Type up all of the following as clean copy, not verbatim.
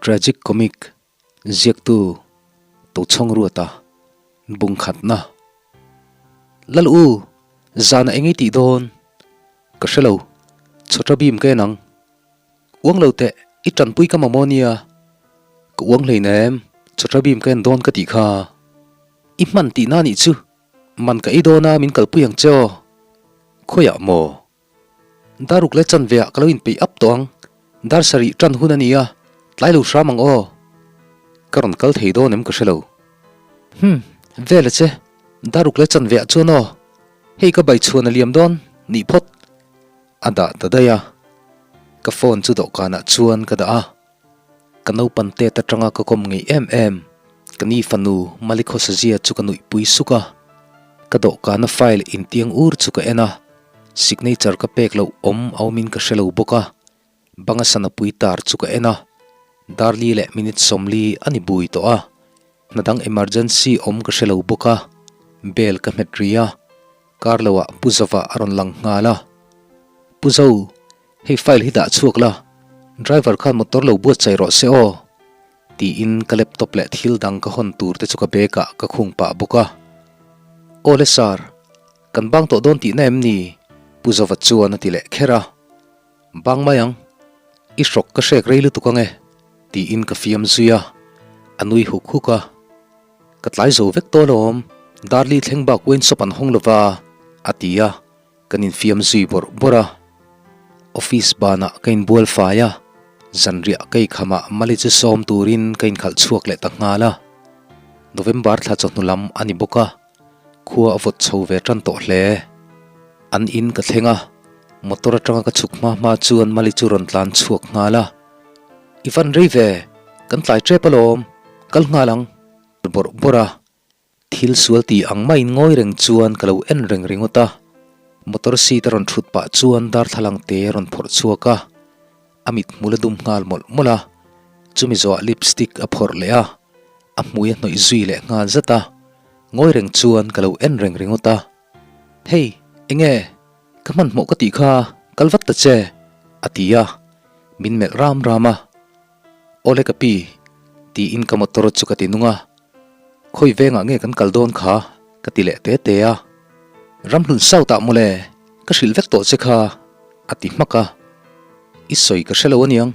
Tragic Comic ziaktu Tochhawng Ruata bung khatna. Lal u, zana eng i tih dawn? Ka hre lo, chhawṭa bim ka en ang. Uang lo teh, i ṭanpui ka mamawh nia. Ka uang hleinem, chhawṭa bim ka en dawn ka tih kha. I hman tihna nih chu, man ka ei dawn a min kalpui ang che aw. Khawiah maw? Daruk leh chanve ah ka lo inpeih up tawh ang, dar sarih tan hun a ni a, tlai lo hram ang aw. Ka rawn kal thei dawn em ka hre lo. Hum, vel a che, daruk leh chanve ah chuan aw, hei ka bai chhuan a liam dawn, nih phawt. A dah ta daih a, ka phone chu dawhkanah chuan ka dah a, ka naupan tet atanga ka kawm ngei em em, ka ni fanu Malikhawsazia chu ka nuihpui suk a, ka dawhkana file intiang ur chu ka en a. Signature ka pek loh awm a awmin ka hre lo bawk a, banga sana pui tar chu ka en a, darli leh minute 40 a ni bui tawh a, hna dang emergency awm ka hre lo bawk a, bell ka hmet ri a, kar loah Pu Zova a rawn lang nghal a, Pu Zo, hei file hi dah chhuak la, driver khan motor lo buatsaih rawh se aw, tiin ka laptop leh thil dang ka hawn tur te chu ka bag ah ka khung pah bawk a, Aw le sir, Kan bang tawh dawn tihna em ni? Pu Zova chuan a ti leh kher a. Bang mai ang. I hrawk ka hrek rei lutuk ang e, tiin ka fiam zui a. A nui huk huk a. Ka tlai zo vek tawh alawm, Darli thleng bak uain sawp an hawng lova, a ti a. Kan infiam zui bawrh bawrh a. Office banah ka inbual fai a, zanriah ka ikhamah Mali chu sawm turin ka inkhalh chhuak leh ta nghal a. November thla chawhnu lam a ni bawk a. Khua a vawt chho ve tan tawh hle. An in ka thleng a, motor atanga ka chhuk hma hma chuan Mali chu rawn tlan chhuak nghal a. I van rei ve, kan tlai tep alawm, kal nghal ang. Bawrh bawrh a, thil sual ti ang maiin ngawi reng chuan ka lo en reng ringawt a. Motor seat a rawn thut pah chuan darthlalang te a rawn phawrh chhuak a, a mithmul a dum nghal mawlh mawlh a, chumi zawhah lipstick a phawrh leh a. A hmui a hnawih zui leh nghal zat a, ngawi reng chuan ka lo en reng ringawt a. Hey, enge? Ka hmanhmawh ka tih kha, kal vat ta che, a ti a, min melh ram ram a. Awle ka pi, tiin ka motor chu ka ti nung a. Khawi vengah nge kan kal dawn kha? ka ti leh te te a. Ramhlun South ah mawle, ka hrilh vek tawh che kha, a ti hmak a. I sawi ka hre lo aniang,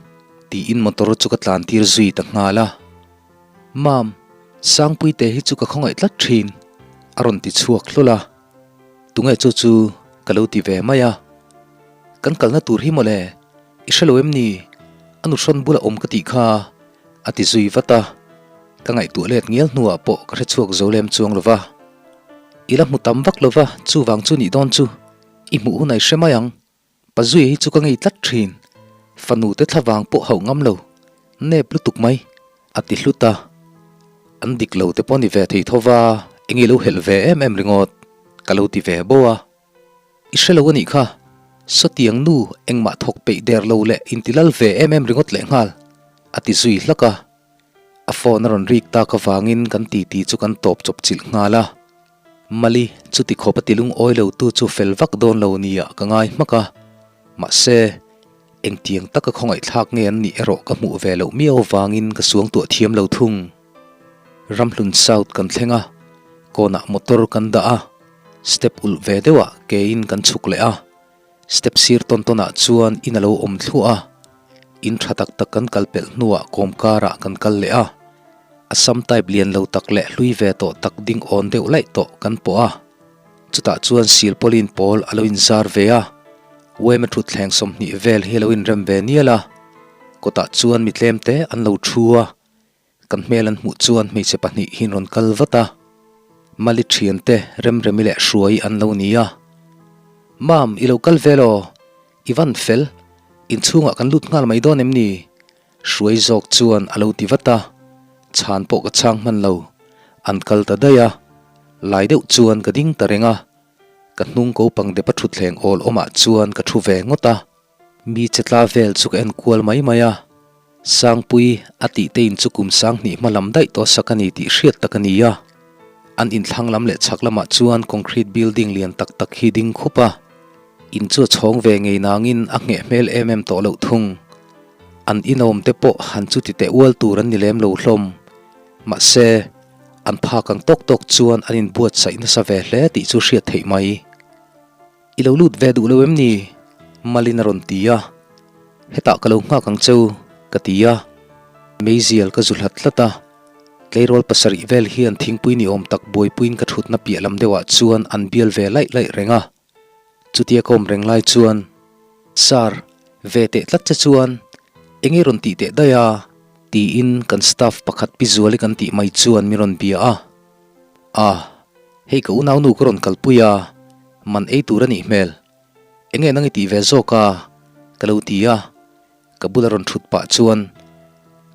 tiin motor chu ka tlan tir zui ta nghal a. Mam, Sangpuite hi chu ka khawngaih tlat thin, a rawn ti chhuak hlawl a. Tunge chu chu ka lo ti ve mai a. Kan kalna tur hi mawle, i hre lo em ni? A nuhrawn bula awm ka tih kha, a ti zui vat a. Ka ngaihtuah let ngial hnuah pawh ka hre chhuak zo lem chuang lo va. I la hmu tam vak lo va, chuvang chu nih dawn chu, i hmuh hun a i hre mai ang. Pazuia hi chu ka ngei tlat thin, fanu te thlavang pawh hauh ngam lo, nep lutuk mai, a ti hlut a. An dik lo te pawh ni ve thei tho va, eng i lo helh ve em em ringawt, ka lo ti ve bo a. I hre lo a nih kha, sawtiang nu engmah thawk peih der lo leh intilal ve em em ringawt leh nghal, a ti zui hlak a. A phone a rawn rik tak avangin kan titi chu kan tawp chawp chilh nghal a. Mali, chuti khawp a ti lungawi lo tu chu fel vak dawn lo nia ka ngai hmak a. Mahse, engtiang taka khawngaihthlak nge an nih erawh ka hmuh ve loh miau avangin ka suangtuah thiam lo thung. Ramhlun South kan thleng a, kawnah motor kan dah a, step ulh ve deuhah kein kan chhuk leh a. Step sir tawn tawnah chuan in a lo awm thluah a, in tha tak tak kan kal pelh hnuah kawmkarah kan kal leh a, Assam type lian lo tak leh hlui ve tawh tak ding awn deuh laih tawh kan pawh a, chutah chuan silpawlin pawl a lo inzar ve a, Wema thutthleng 20 vel hi a lo inrem ve nial a, kawtah chuan mi tlem te an lo thu a. Kan hmel an hmuh chuan hmeichhe pahnih hi an rawn kal vat a, Mali thiante Remremi leh Hruai an lo ni a. Mam, i lo kal vel aw, i van fel, inchhungah kan lut nghal mai dawn em ni? Hruai zawk chuan a lo ti vat a, chhan pawh ka chhang hman lo, an kal ta daih a, lai deuh chuan ka ding ta reng a, ka hnung ko pang dep a thutthleng awl awmah chuan ka thu ve ngawt a. Mi che tla vel chu ka en kual mai mai a, Sangpui a tih te in chu kum 2000 hma lam daih tawh sak a ni tih hriat tak a ni a. An inthlang lam leh chhak lamah chuan concrete building lian tak tak hi ding khup a, in chu a chhawng ve ngei nangin a ngheh hmel em em tawh loh thung. An inawm te pawh han chuti teh ual tur an ni lem lo hlawm. Mahse, an phak ang tawk tawk chuan an inbuatsaih nasa ve hle tih chu hriat theih mai. I lo lut ve duh lo em ni? Malin a rawn ti a. Hetah ka lo nghak ang cheu, ka ti a. Meizial ka zu hlat hlat a. Tleirawl pasarih vel hian thingpui ni awm tak buaipuiin ka thutna piah lam deuhah chuan an bial ve laih laih reng a. Chutia ka awm reng lai chuan, Sir, ve teh tlat che chuan eng nge rawn tih teh daih a? tiin kan staff pakhat Pi Zuali kan tih mai chuan min rawn bia a. A, hei ka unaunu ka rawn kalpui a, man ei tur a nih hmel. Eng nge nang i tih ve zawk a? ka lo ti a, ka bula rawn thut pah chuan,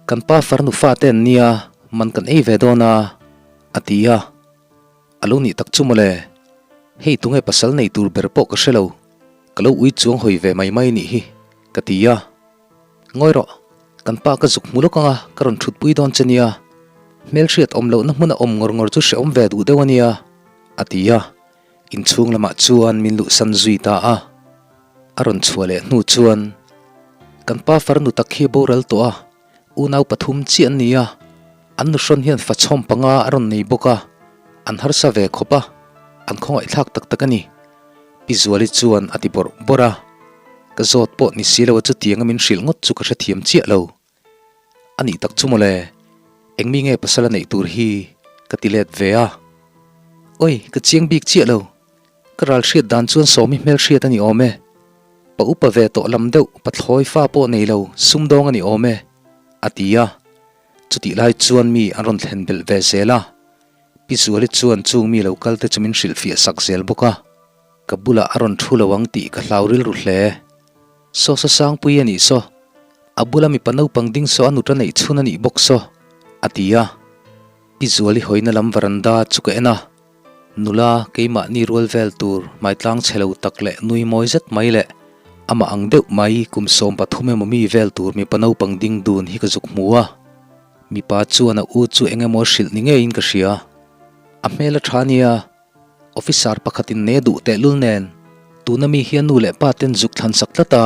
Kan pa farnu fate an nia, man kan ei ve dawn a, a ti a. A lo nih tak chu mawle, hei tunge pasal nei tur ber pawh ka hre lo, ka lo ui chuang hawi ve mai mai nih hi, ka ti a. Ngawi rawh, kan pa ka zuk hmu lawk anga ka rawn thutpui dawn che nia, hmelhriat awm lohna hmuna awm ngawr ngawr chu hrehawm ve duh deuh a nia, a ti a, inchhung lamah chuan min luhsan zui ta a. A rawn chhuah leh hnu chuan, Kan pa farnu tak hi a boral tawh a, unau pathum chiah an ni a, an nuhrawn hian fachhawm panga a rawn nei bawk a, an harsa ve khawp a, an khawngaihthlak tak tak a ni. Pi Zuali chuan a ti bawrh bawrh a, ka zawt pawh ni si lo a chutianga min hrilh ngawt chu ka hrethiam chiah lo. A nih tak chu mawle, eng mi nge pasal a neih tur hi ka ti let ve a. Oi, ka chiang bik chiah lo, ka ral hriat dan chuan Sawmi hmel hriat a ni awm e. Pa upa ve tawh lam deuh pathlawi fa pawh nei lo sumdawng a ni awm e, a ti a. Chutih lai chuan mi an rawn thlen belh ve zel a. Pi Zuali chuan chung mi lo kal te chu min hrilhfiah sak zel bawk a, ka bulah a rawn thu lo ang tih ka hlau rilru hle. Saw saw Sangpui a nih saw, a bula mipa naupang ding saw a nuta neih chhun a nih bawk saw, a ti a. Pi Zuali hawina lam varanda chu ka en a, nula keimahni rual vel tur hmaitlang chhe lo tak leh nui mawi zet mai leh amah ang deuh mai kum 13 emaw mi vel tur mipa naupang ding dun hi ka zuk hmu a. Mipa chuan a u chu eng emaw hrilh ni ngeiin ka hria. A hmel a tha nia, officer pakhatin ne duh tehlul nen, tuna mi hi a nu leh pa ten zuk thlan sak tlat a,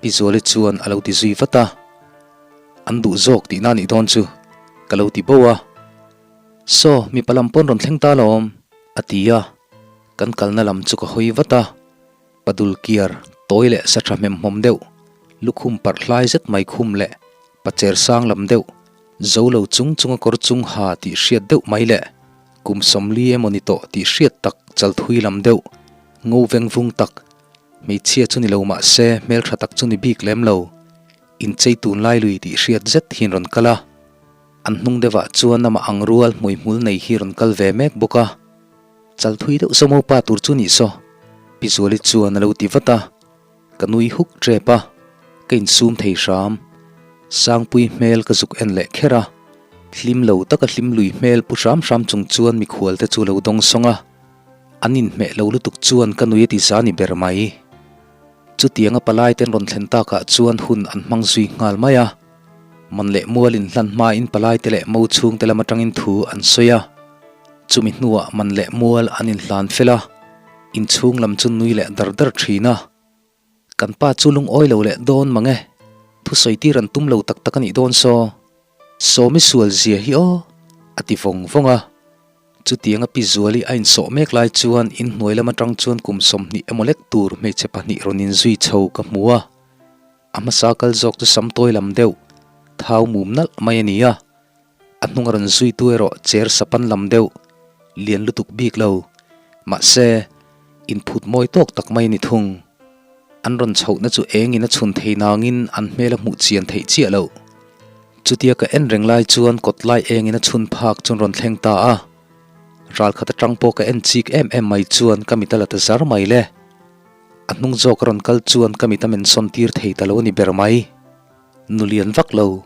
Pi Zuali chuan a lo ti zui vat a. An duh zawk tihna nih dawn chu ka lo ti bo a. Saw, mipa lam pawn rawn thleng ta alawm, a ti a. Kan kalna lam chu ka hawi vat a. Padul kiar, tawi leh sa tha hmemhmawm deuh, lukhum parh hlai zet mai khum leh pacher sang lam deuh, zo lo chung chunga kawr chung ha tih hriat deuh mai leh kum 40 emaw ni tawh tih hriat tak chal thui lam deuh, ngo veng vung tak, hmeichhia chu ni lo mah se hmeltha tak chu ni bik lem lo, inchei tunlai lui tih hriat zet hian rawn kal a. An hnung deuhah chuan amah ang rual hmuihmul nei hi rawn kal ve mek bawk a. Chal thui deuh saw mopa tur chu nih saw, Pi Zuali chuan a lo ti vat a, ka nui huk tep a, ka insum thei hram. Sangpui hmel ka zuk en leh kher a, hlim lo taka hlim lui hmel pu hram hram chung chuan mikhual te chu lo dawng sawng a, an inhmeh lo lutuk chuan ka nui a ti za ni ber mai. Chutianga palai ten rawn thlen takah chuan hun an hmang zui nghal mai a, Man leh mual inhlan hmain palaite leh mo chhungte lam atangin thu an sawi a. Chumi hnuah man leh mual an inhlan fel a, inchhung lam chu nui leh dar dar thin a. Kan pa chu lungawi lo leh dawn mang e, thusawi tir an tum lo tak tak a nih dawn saw. Sawmi sual zia hi aw, a ti vawng vawng a. Chutianga Pi Zuali a insawh mek lai chuan inhnuai lam atang chuan kum 20 emaw lek tur hmeichhe pahnih rawn inzui chho ka hmu a. A hmasa kal zawk chu sam tawi lam deuh, thau mum nalh mai a ni a. A hnung a rawn zuitu erawh chair sapan lam deuh, lian lutuk bik lo. Mahse, inphut mawi tawk tak mai a ni thung. An rawn chhohna chu engin a chhun thei nangin an hmel a hmuh chian theih chiah loh. Chutia ka en reng lai chuan kawt lai engin a chhun phak chuan rawn thleng ta a. Ral khat atang pawh ka en chik em em mai chuan ka mit a la ta zar mai le. A hnung zawk a rawn kal chuan ka mit a men sawn tir thei ta lo a ni ber mai. Nu lian vak lo,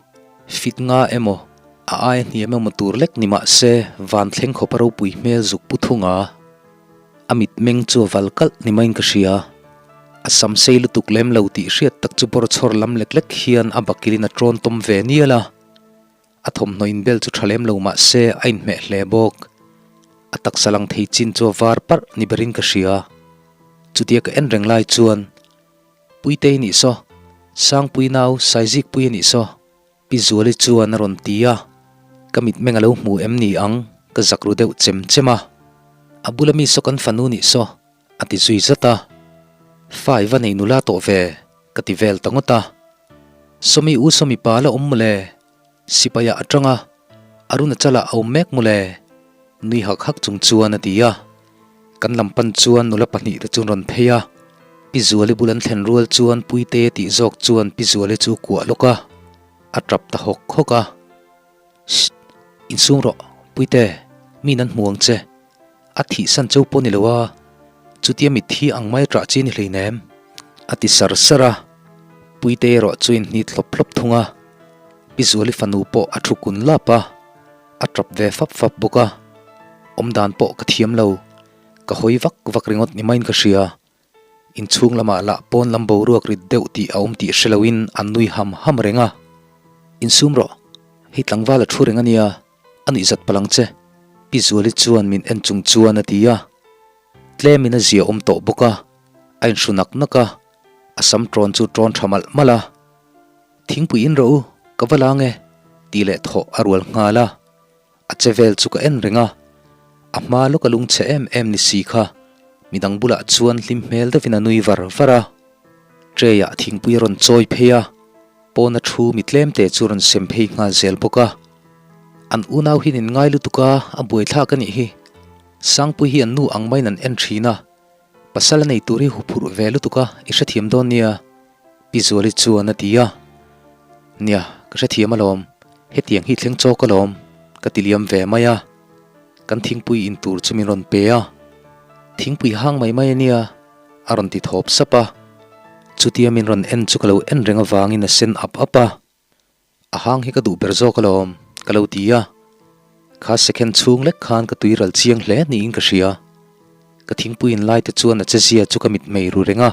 fit nga emaw, a aia hniam emaw tur lek ni mah se van thleng khawp a ropui hmel zuk pu thung a. A mit meng chu a val kalh ni maiin ka hria. A sam sei lutuk lem lo tih hriat tak chu bawr chhawr lam lek lek hian a bakilin a tawn tawm ve nial a. A thawmhnaw inbel chu tha lem lo mah se a inhmeh hle bawk. A taksa lang thei chin chu a var parh ni berin ka hria. Chutia ka en reng lai chuan, Puitei nih saw, Sangpui nau Saizikpui a nih saw, Pi Zuali chuan a rawn ti a, ka mitmeng a lo hmu em ni ang, ka zak ru deuh chem chem a. A bula mi saw kan fanu nih saw, a ti zui zat a. Fa i va nei nula tawh ve, ka ti vel ta ngawt a. Sawmi u sawmi pa la awm mawle, sipai ah atang a, Arunachala a awm mek mawle, nui hak hak chung chuan a ti a. Kan lam pan chuan nula pahnihte chu an rawn phei a, Pi Zuali bul an thlen rual chuan Puite tih zawk chuan Pi Zuali chu kuah lawk a, a tap ta hawk hawk a. Shh! Insum rawh, Puite, mi nan hmu ang che. A thih san cheu pawh ni lo a, chutia mitthi ang mai ṭah chi ni hleinem, a ti sar sar a. Puite erawh chu inhnit hlawp hlawp thung a, Pi Zuali fanu pawh a thu kun lap a. A tap ve fap fap bawk a, awm dan pawh ka thiam lo, ka hawi vak vak ringawt ni maiin ka hria. Inchhung lamah lah pawn lam boruak rit deuh tih a awm tih hre loin an nui ham ham reng a. Insum rawh, hei tlangval a thu reng a nia, a nuihzat palh ang che, Pi Zuali chuan min en chung chuan a ti a. Tlemin a zia awm tawh bawk a, a inhru nak nak a, a sam ṭawn chu ṭawn ṭha malh malh a. Thingpui in rawh u, ka va la nge? tih leh thawh a rual nghal a. A che vel chu ka en reng a, a hma lawk a lungchhe em em ni si kha midang bulah chuan hlim hmel deuhin a nui var var a. Tray ah thingpui a rawn chawi phei a, pawna thu mi tlem te chu a rawn sem phei nghal zel bawk a. An unau hian in ngai lutuk a, a buaithlak a nih hi. Sangpui hi an nu ang maiin an en thin a, pasal a nei tur hi huphurh ve lutuk a, i hrethiam dawn nia. Pi Zuali chuan a ti a, Nia, ka hrethiam alawm, hetiang hi thleng chawk alawm, ka ti liam ve mai a. Kan thingpui in tur chu min rawn pe a, Thingpui hang mai mai a nia, a rawn ti thawp sap a. Chutia min rawn en chu ka lo en reng avangin a sen ap ap a. A hang hi ka duh ber zawk alawm, ka lo ti a. Kha second chhung lek khan ka tui ral chiang hle niin ka hria. Ka thingpui in lai te chuan a che zia chu ka mitmei ru reng a.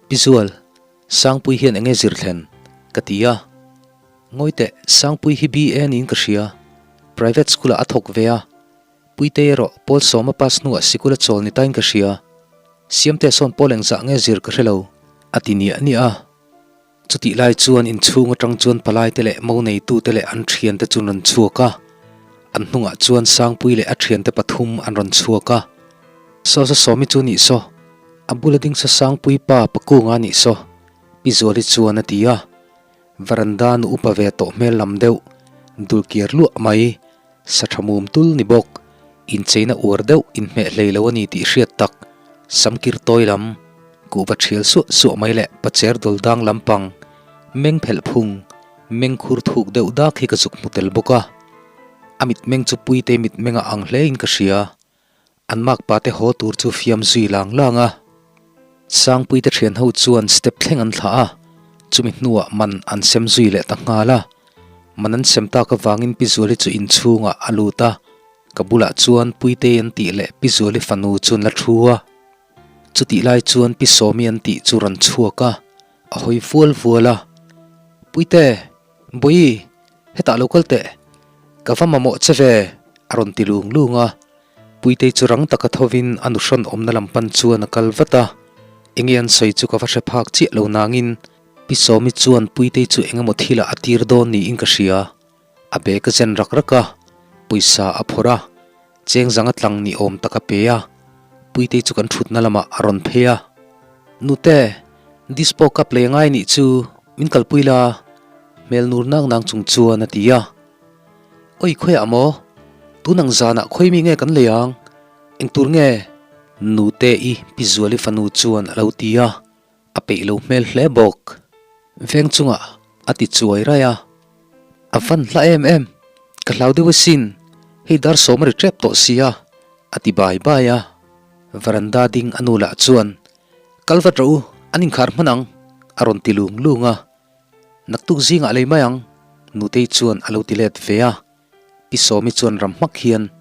Pi Zual, Sangpui hian enge zir thlen? ka ti a. Ngawi teh, Sangpui hi BA niin ka hria. Private school ah a thawk ve a. Puitei erawh Paul Sawma pass hnuah sikul a chawl ni tain ka hria. Siamtea sawn Paul engzah nge zir ka hre lo, a ti niah niah a. Chutih lai chuan inchhung atang chuan palaite leh mo neitute leh an thiante chu an rawn chhuak a, an hnungah chuan Sangpui leh a thiante pathum an rawn chhuak a. Saw saw Sawmi chu nih saw, a bula ding saw Sangpui pa Pakunga nih saw, Pi Zuali chuan a ti a. Varanda nu upa ve tawh hmel lam deuh, dulkiar luah mai, sa tha mum tul ni bawk, incheina uar deuh inhmeh hlei lo a ni tih hriat tak, samkir tawi lam, kuhva thial suah suah mai leh pacher dawl dang lampang, meng phelh phung, meng khur thuk deuh dak hi ka zuk hmu tel bawk a. A mitmeng chu Puite mitmeng a ang hlein ka hria. An makpa te haw tur chu fiam zui lang lang a. Sangpuite thian ho chuan step thleng an thlah a, chumi hnuah man an sem zui leh ta nghal a. Man an sem tak avangin Pi Zuali chu inchhungah a lut a, ka bulah chuan Puitei an tih leh Pi Zuali fanu chu an la thu a. Chutih lai chuan Pi Sawmi an tih chu rawn chhuak a, a hawi vual vual a. Puite! Bawihi! Hetah lo kal teh! Ka va mamawh che ve! a rawn ti lung lung a. Puitei chu rang taka thovin a nuhrawn awmna lam pan chuan a kal vat a. Enge an sawi chu ka va hre phak chiah lo nangin Pi Sawmi chuan Puitei chu engemaw thilah a tir dawn niin ka hria. A bag a zen rak rak a, pawisa a phawrh a, cheng zanga tlang ni awm tak a pe a, Puitei chu kan thutna lamah a rawn phei a. Nute, dispo cup lei angai nih chu min kalpui la, hmel nur nang nang chung chuan a ti a. Oi khawiah maw? Tun ang zanah khawi mi nge kan lei ang? Eng tur nge? Nute i Pi Zuali fanu chuan a lo ti a. A peih lo hmel hle bawk. Veng chungah a ti chuai raih a. A van hla em em, ka hlau deuh asin, hei dar sawm a ri tep tawh sia, a ti bai bai a. Varanda ding a nu lah chuan, Kal vat rawh u, an inkhar hman ang, a rawn ti lung lung a. Naktuk zingah lei mai ang, Nutei chuan a lo ti let ve a. Pi Sawmi chuan ram hmak hian,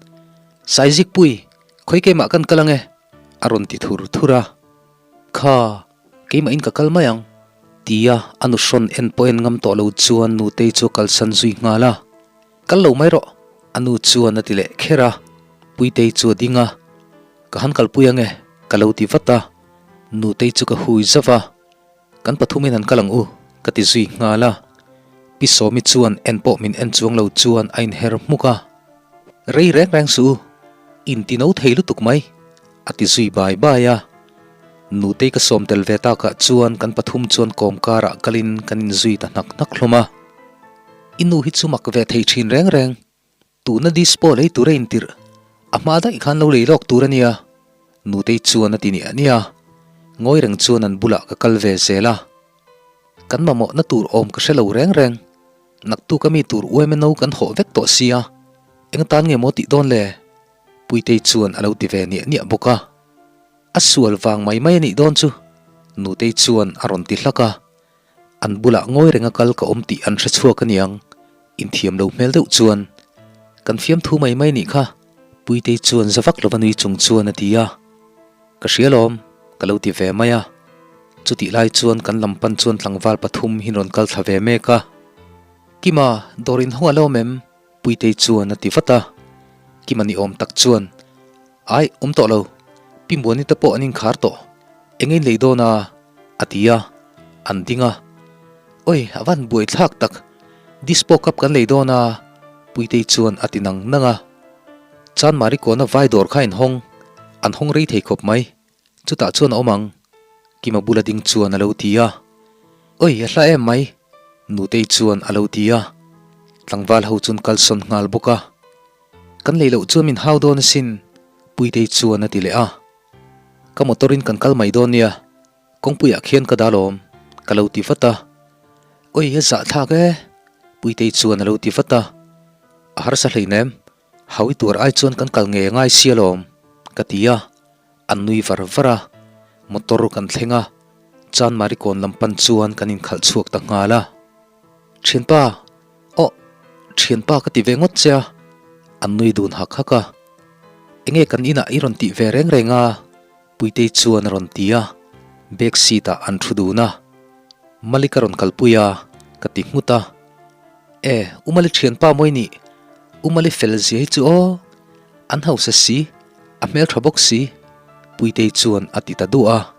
Saizikpui, khawi keimah kan kal ange, a rawn ti thur thur a. Kha, keimah in ka kal mai ang. Tia a nu hrawn en pawh en ngam tawh lo chuan Nutei chu a kalsan zui nghal a. Kal lo mai rawh, a nu chuan a ti leh kher a. Puitei chu a ding a, Ka han kalpui ange, ka lo ti vat a. Nutei chu ka hui zauh a, Kan pathumin han kal ang u, Ka ti zui nghal a. Pi Sawmi chuan en pawh min en chuang lo chuan a inher hmuk a. Rei reng reng suh u, in ti no thei lutuk mai, a ti zui bai bai a. Nutei ka sawm tel ve takah chuan kan pathum chuan kawm karah kalin kan inzui ta hnak hnak hlawm a. I nu hi chu mak ve thei thin reng reng, Tuna dispo lei tur a intirh, a hma daih khan lo lei lawk tur a nia, Nutei chuan a ti niah niah a, ngawi reng chuan an bulah ka kal ve zel a. Kan mamawhna tur awm ka hre lo reng reng, naktuk a mi tur UMNO kan hawh vek tawh sia, eng atan nge maw tih dawn le? Puitei chuan a lo ti ve niah niah bawk a. A sual vang mai mai a nih dawn chu, Nutei chuan a rawn ti hlak a. An bulah ngawi renga kal ka awm tih an hre chhuak aniang, inthiam lo hmel deuh chuan, Kan fiamthu mai mai nih kha, Puitei chuan za vak lova nui chung chuan a ti a. Ka hria lawm, ka lo ti ve mai a. Chutih lai chuan kan lam pan chuan tlangval pathum hi rawn kal thla ve mek a. Kima, dawr inhawng a lo awm em? Puitei chuan a ti vat a. Kima ni awm tak chuan, Ai, awm tawh lo. Pi Muani te pawh an inkhar tawh. Eng in lei dawn a? a ti a, an ding a. Oi, a van buai thlak tak. Dispo cup kan lei dawn a, Puitei chuan a ti nang nang a. Chanmari kawna vai dawr kha inhawng, an hawng rei thei khawp mai. Chutah chuan a awm ang, Kima bula ding chuan a lo ti a. Oi, a hla em mai, Nutei chuan a lo ti a. Tlangval ho chuan kalsawn nghal bawk a. Kan lei loh chuan min hau dawn asin, Puitei chuan a ti leh a. Ka motor in kan kal mai dawn nia, kawngpuiah khian ka dah lawm, ka lo ti vat a. Oi, a zahthlak e, Puitei chuan a lo ti vat a. A harsa hleinem, Hawi tur ai chuan kan kal ngei angai sia lawm, ka ti a, an nui var var a. Motor kan thleng a, Chanmari kawn lam pan chuan kan inkhalh chhuak ta nghal a. Thianpa, aw, thianpa ka ti ve ngawt che a, an nui dun hak hak a. Enge kan inah i rawn tih ve reng reng a? Puitei chuan a rawn ti a, back seat ah an thu dun a. Mali ka rawn kalpui a, ka ti nghut a. E, U Mali thianpa mawi nih, U Mali fel zia hi chu aw, an hausa si, a hmeltha bawk si, Puitei chuan a ti ta duah a.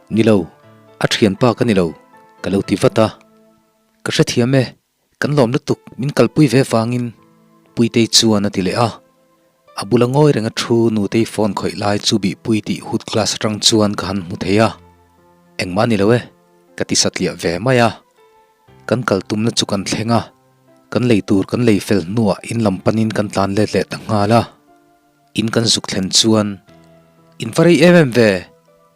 Ni lo, a thianpa ka ni lo, ka lo ti vat a. Ka hrethiam e, kan lawm lutuk min kalpui ve vangin, Puitei chuan a ti leh a. A bula ngawi renga thu Nutei phone khawih lai chu bihpui tih hood glass atang chuan ka han hmu thei a. Engmah ni lo e, ka ti satliah ve mai a. Kan kal tumna chu kan thleng a, kan lei tur kan lei fel hnuah in lam panin kan tlan let leh ta nghal a. In kan zuk thlen chuan, In va rei em em ve,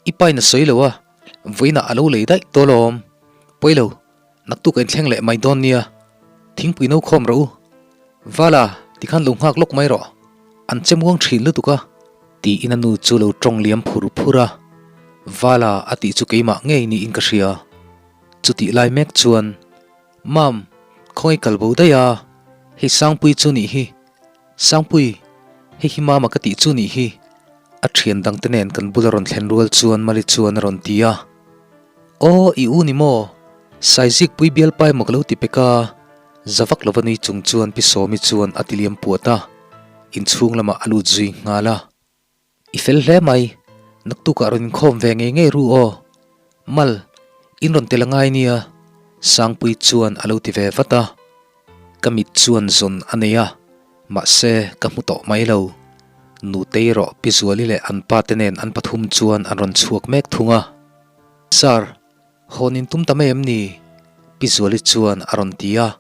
i pain a sawi lo a, vawiinah a lo lei daih tawh alawm. Pawi lo, naktuk a inthleng leh mai dawn nia, thingpui no khawm rawh u. Vala, tikhan lo nghak lawk mai rawh, an che muang thin lutuk a. Tiin a nu chu lo tawng liam phur phur a, Vala a tih chu keimah ngei niin ka hria. Chutih lai mek chuan, Mam, khawngaih kal bo daih a, hei Sangpui chu nih hi. Sangpui, hei hi Mama ka tih chu nih hi. A thian dangte nen kan bula rawn thlen rual chuan Mali chuan a rawn ti a. Aw, i u ni maw? Saizikpui bialpa emaw ka lo ti pek a. Zavak lova nui chung chuan Pi Sawmi chuan a ti liam puat a, inchhung lamah a lut zui nghal a. I fel hle mai, naktukah rawn inkhawm ve ngei ngei ru aw. Mal, in rawn tel a ngai nia, Sangpui chuan a lo ti ve vat a. Ka mit chuan zawn a nei a, mahse ka hmu tawh mai lo. Nutei erawh Pi Zuali leh an pa te nen an pathum chuan an rawn chhuak mek thung a. Sir, hawn in tum ta mai em ni? Pi Zuali chuan a rawn ti a.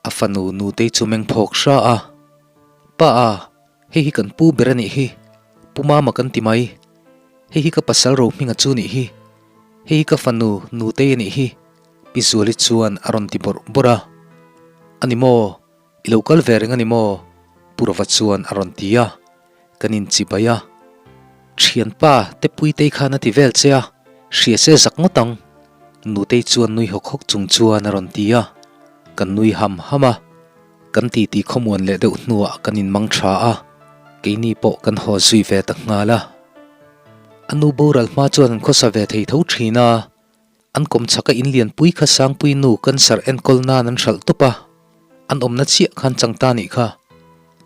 A fanu Nutei chu meng phawk hra a, Pa a, hei hi kan pu ber a nih hi, Pu Mama kan ti mai. Hei hi ka pasal Rohminga chu nih hi, hei hi ka fanu Nutei a nih hi, Pi Zuali chuan a rawn ti bawrh bawrh a. A ni maw? I lo kal ve reng a ni maw? Pu Rova chuan a rawn ti a, kan inchibai a. Thianpa, Tepuitei khan a ti vel che a, hria se zak ngawt ang. Nutei chuan nui hawk hawk chung chuan a rawn ti a, kan nui ham ham a. Kan titi khawmuan leh deuh hnuah kan inmang tha a, keini pawh kan haw zui ve ta nghal a. A nu boral hma chuan an khawsa ve thei tho thin a, an kawm chhaka in lianpui kha Sangpui nu cancer enkawl nan an hralh tawp a, an awmna chiah khan chang ta nih kha.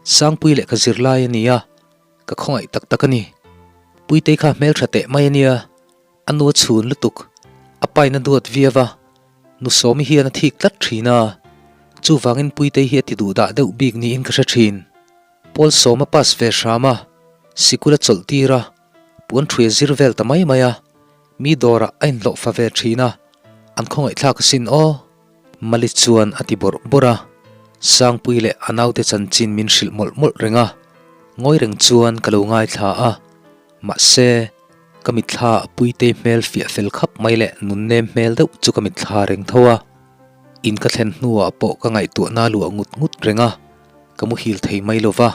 Sangpui lehkha zirlai a ni a, ka khawngaih tak tak a ni. Puitei kha hmeltha teh mai a nia. A nu a chhun lutuk, a pain a duat viau a. Nu Sawmi hian a thik tlat thin a, chuvangin Puitei hi a ti duh dah deuh bik niin ka hre thin. Pawl Sawm a pass ve hram a, sikul a chawlh tir a, puan ṭhui a zir vel ta mai mai a, mi dawrah a inhlawh fa ve thin a, an khawngaihthlak asin aw. Mali chuan a ti bawrh bawrh a, Sangpui leh a naute chanchin min hrilh mawlh mawlh reng a, ngawi reng chuan ka lo ngaithla a, mahse, ka mitthla a Puitei hmel fiah fel khap mai leh nunnem hmel deuh chu ka mitthla reng tho a, in ka thlen hnuah pawh ka ngaihtuahna luah ngut ngut reng a, ka muhil thei mai lo va,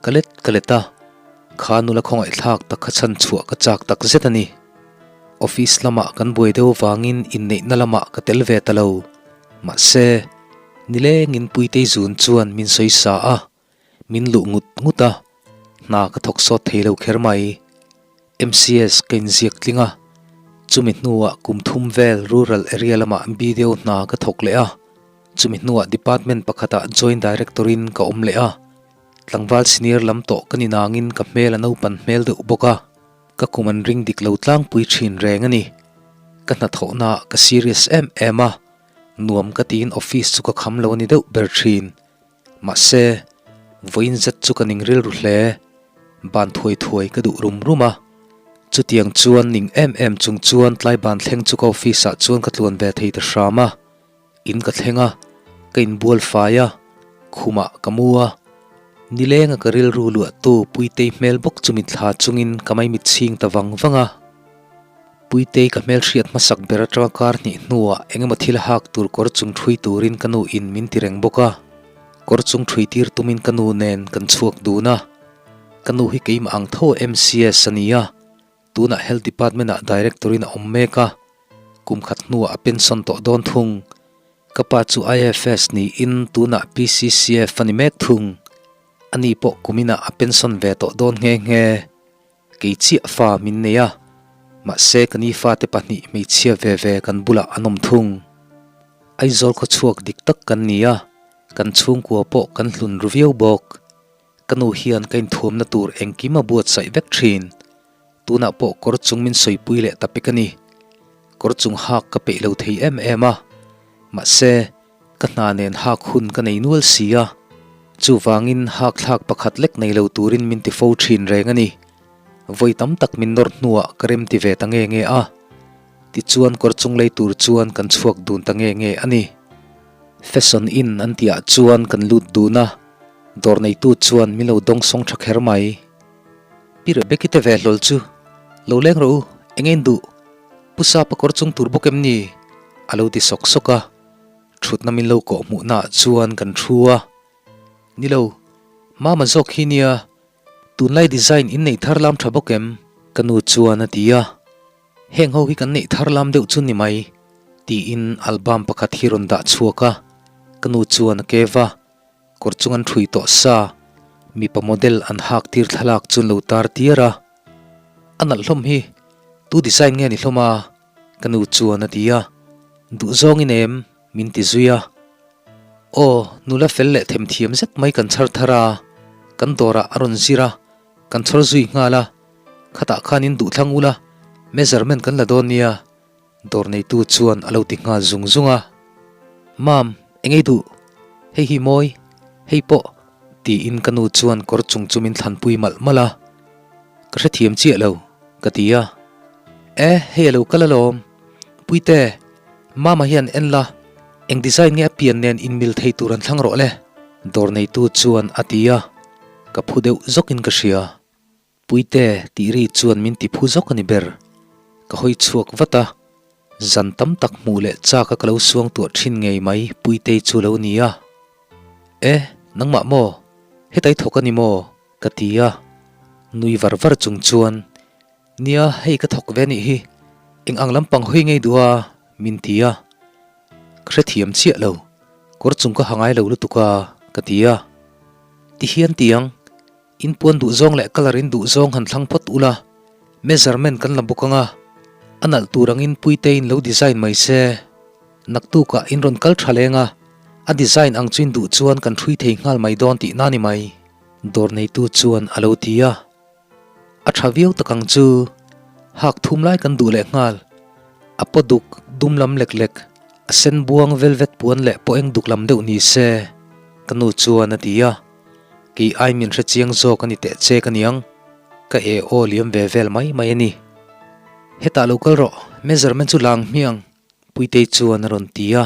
ka let ka let a, kha nula khawngaihthlak tak kha chhan chhuah ka chak tak zet a ni. Office lamah kan buai deuh vangin inneihna lamah ka tel ve ta lo. Mahse, nilengin Puitei zun chuan min sawi sa a, min luh ngut ngut a, hna ka thawk sawt thei lo kher mai. MCS ka inziak tling a, chumi hnuah kum thum vel rural area lamah BDO hna ka thawk leh a, chumi hnuah department pakhatah joint director in ka awm leh a, tlangval senior lam tawh ka ni nangin ka hmel a naupan hmel deuh bawk a, ka kum an ring dik lo tlangpui thin reng a ni. Ka hnathawhnaah ka serious em em a, nuam ka tiin office chu ka kham lo a ni deuh ber thin. Mahse, vawiin zet chu ka ning rilru hle. Ban thuai thuai ka duh rum rum a. Chutiang chuan ning em em chung chuan tlai ban thleng chu ka office ah chuan ka tluan ve thei ta hram a. In ka thleng a, ka inbual fai a, khumah ka mu a. Nilenga ka rilru luahtu Puitei hmel bawk chu mitthla chungin ka maimit chhing ta vang vang a. Puitei ka hmelhriat hmasak ber atanga kar hnih hnuah engemaw thil hak tur kawr chung ṭhui turin ka nu in min ti reng bawk a, kawr chung ṭhui tir tumin ka nu nen kan chhuak dun a, ka nu hi keimah ang tho MCS a ni a, tunah Health Department ah Director in a awm mek a, kum khat hnuah a pension tawh dawn thung. Ka pa chu IFS niin tunah PCCF a ni mek thung, ani pawh kuminah a pension ve tawh dawn nghe nghe. Kei chiah fa min nei a, mahse ka ni fate pahnih hmeichhia ve ve kan bulah an awm thung. Aizawl khaw chhuak dik tak kan ni a, kan chhungkua pawh kan hlun ru viau bawk. Ka nu hian ka inthuamna tur engkim a buatsaih vek thin. Tunah pawh kawr chung min sawipui leh ta pek a ni. Kawr chung hak ka peih lo thei em em a, mahse Ka hna nen hak hun ka nei nual si a, chuvangin hak thlak pakhat lek nei lo turin min ti fo thin reng a ni. Vawi tam tak min nawr hnuah ka rem ti ve ta nge nge a, tichuan kawr chung lei tur chuan kan chhuak dun ta nge nge a ni. Fashion Inn an tihah chuan kan lut dun a, dawr neitu chuan min lo dawngsawng tha kher mai. Pi Rebecca te ve hlawl chu, Lo leng rawh u, eng en duh? Pu Sapa kawr chung tur bawk em ni? a lo ti sawk sawk a. Thutna min lo kawh hmuhna ah chuan kan thu a, Ni lo, Mama zawk hi nia, tunlai design in neih thar lam tha bawk em? Ka nu chuan a ti a, Heng ho hi kan neih thar lam deuh chu ni mai, tiin album pakhat hi rawn dah chhuak a, ka nu chuan a kev a, kawr chung an ṭhui tawh sa, mipa model an hak tir thlalak chu an lo tar tiar a, A nalh hlawm hi, tu design nge ni hlawm a? Ka nu chuan a ti a, Duhzawng in em? min ti zui a. Aw, nula fel leh themthiam zet mai kan chhar thar a, kan dawrah a rawn zir a, kan chhawr zui nghal a, khatah khan in duhthlang ula, measurement kan la dawn nia, dawr neitu chuan a lo ti nghal zung zung a. Mam, eng ei duh? Hei hi mawi, hei pawh, tiin ka nu chuan kawr chung chu min thlanpui malh malh a. Ka hrethiam chiah lo, ka ti a. E, hei a lo kal alawm. Puite, Mama hian en la, eng design nge a pian nen inmil thei tur an thlang rawh le, dawr neitu chuan a ti a. Ka phu deuh zawkin ka hria. Puite, tih ri chuan min ti phu zawk a ni ber. Ka hawi chhuak vat a, zan tam tak hmuh leh chak a ka lo suang tuah thin ngei mai Puitei chu lo ni a. E, nangmah maw? Hetai thawk a ni maw? Ka ti a, nui var var chung chuan, Nia, hei ka thawk ve nih hi, eng ang lampang hawi ngei duh a, min ti a. Ka hrethiam chiah lo, kawr chung ka ha ngai lo lutuk a, ka ti a. Ti hian ti ang, in puan duh zawng leh colour in duh zawng han thlang phawt ula, measurement kan la bawk ang a, a nalh tur angin Puiteiin lo design mai se. Naktukah in rawn kal tha leng a, a design ang chu in duh chuan kan hrui thei nghal mai dawn tihna ni mai. Dawr neitu chuan a lo ti a, A tha viau tak ang chu, hak thum lai kan duh leh nghal, a paw duk dum lam lek lek, A sen buang velvet puan leh pawh eng duk lam deuh ni se, ka nu chuan a ti a. Kei ai min hre chiang zawk a ni teh che ka niang, ka e aw liam ve vel mai mai a ni. Hetah lo kal rawh, measurement chu lang hmiang, Puitei chuan a rawn ti a.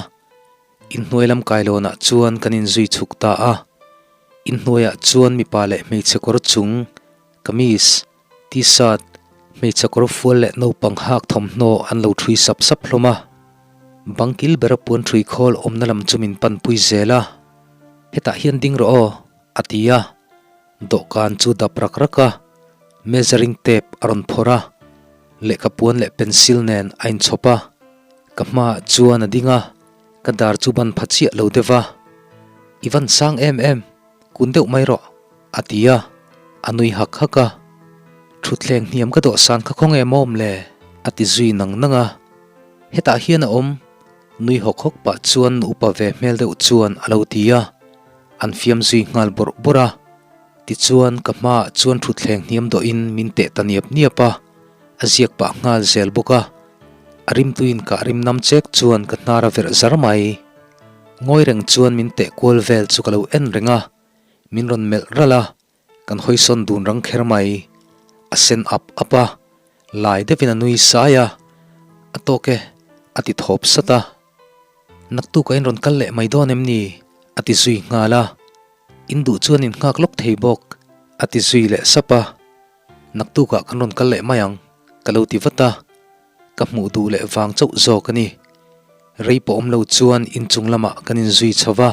Inhnuai lam kailawnah chuan kan inzui chhuk ta a. Inhnuaiah chuan mipa leh hmeichhe kawr chung, kamis, T-shirt, hmeichhe kawr fual leh naupang hak thawmhnaw an lo ṭhui sap sap hlawm a. Bang kil bera puan ṭhui khawl awmna lam chu min panpui zel a. Hetah hian ding rawh aw, a ti a. Dawhkan chu dap rak rak a, measuring tape a rawn phawrh a, lehkha puan leh pencil nen a inchhawp a. Ka hmaah chuan a ding a, ka dar chu ban pha chiah lo deuh va. I van sang em em, Kun deuh mai rawh, a ti a, a nui hak hak a. Thutthleng hniam ka dawhsan kha khaw nge mawm le? a ti zui nang nang a. Hetah hian a awm, nui hawk hawk pah chuan nu upa ve hmel deuh chuan a lo ti a, an fiam zui nghal bawrh bawrh a. Tichuan ka hmaah chuan thutthleng hniam dawhin min teh ta niap niap a, a ziak pah nghal zel bawk a. A rimtuin kah rim nam chek chuan ka hnar a verh zar mai. Ngawi reng chuan min teh kual vel chu ka lo en reng a, min rawn melh ralh a, kan hawisawn dun rang kher mai. A sen ap ap a, lai deuhin a nui sai a, A tawk e, a ti thawp sat a. Naktuk a inrawn kal leh mai dawn em ni? a ti zui nghal a. In duh chuan in nghak lawk thei bawk, a ti zui leh sap a. Naktukah kan rawn kal leh mai ang, ka lo ti vat a. Ka hmuh duh leh vang chauh zawk a ni. Rei pawh awm lo chuan inchung lamah kan inzui chho va,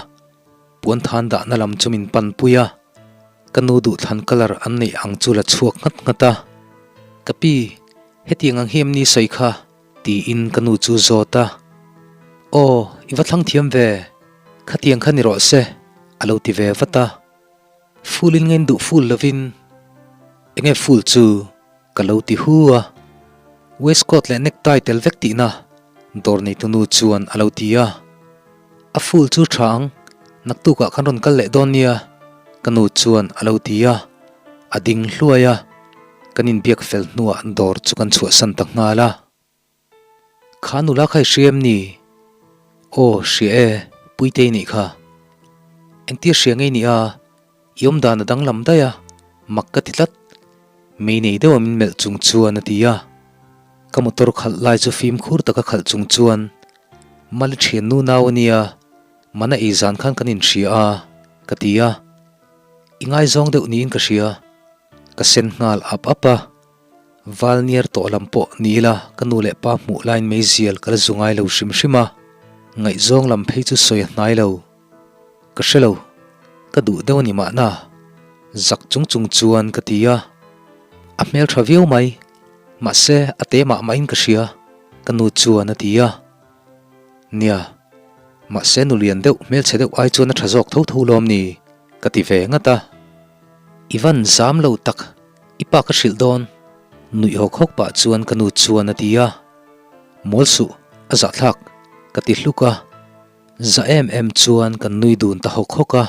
puan than dahna lam chu min pan pui a. Ka nu duhthlan colour an neih ang chu la chhuak nghat nghat a. Ka pi, hetiang ang hi em ni sawi kha? tiin ka nu chu zawt a. Aw, i va thlang thiam ve, khatiang kha ni rawh se, a lo ti ve vat a. Full in ngain duh full lovin enge full chu ka lo ti hu a, waistcoat leh necktie tel vek tihna dawr neitu nu chuan a lo ti a, a full chu tha ang, naktukah kan rawn kal leh dawn nia ka nu chuan a lo ti a, a ding hluai a, kan inbiak fel hnuah dawr chu kan chhuahsan ta nghal a. Kha nula kha i hria em ni? Aw, hria e, Puitei nih kha. Engtia hria ngei nia, i awm dan a danglam daih a, mak ka ti tlat. Mei nei deuha min melh chung chuan a ti a. Ka motor khalh lai chu fimkhur taka khalh chung chuan, Mali thian nu nau a nia, mana ei zan khan kan inhria a, ka ti a. I ngaizawng deuh niin ka hria. Ka sen nghal ap ap a. Val niar tawh lam pawh ni ila ka nu leh pa hmuh laiin meizial ka la zu ngai lo hrim hrim a, ngaihzawng lam phei chu sawi a hnai lo. Ka hre lo, ka duh deuh a ni mahna, zak chung chung chuan ka ti a. A hmel tha viau mai, mahse a te mah mahin ka hria, ka nu chuan a ti a. Nia, mahse nu lian deuh hmelchhe deuh ai chuan a tha zawk tho tho lawm ni, ka ti ve ngat a. I van zam lo tak, i pa ka hrilh dawn. Nuih hawk hawk pah chuan ka nu chuan a ti a. Mawl suh, a zahthlak, ka ti hluk a. Za em em chuan kan nui dun ta hawk hawk a.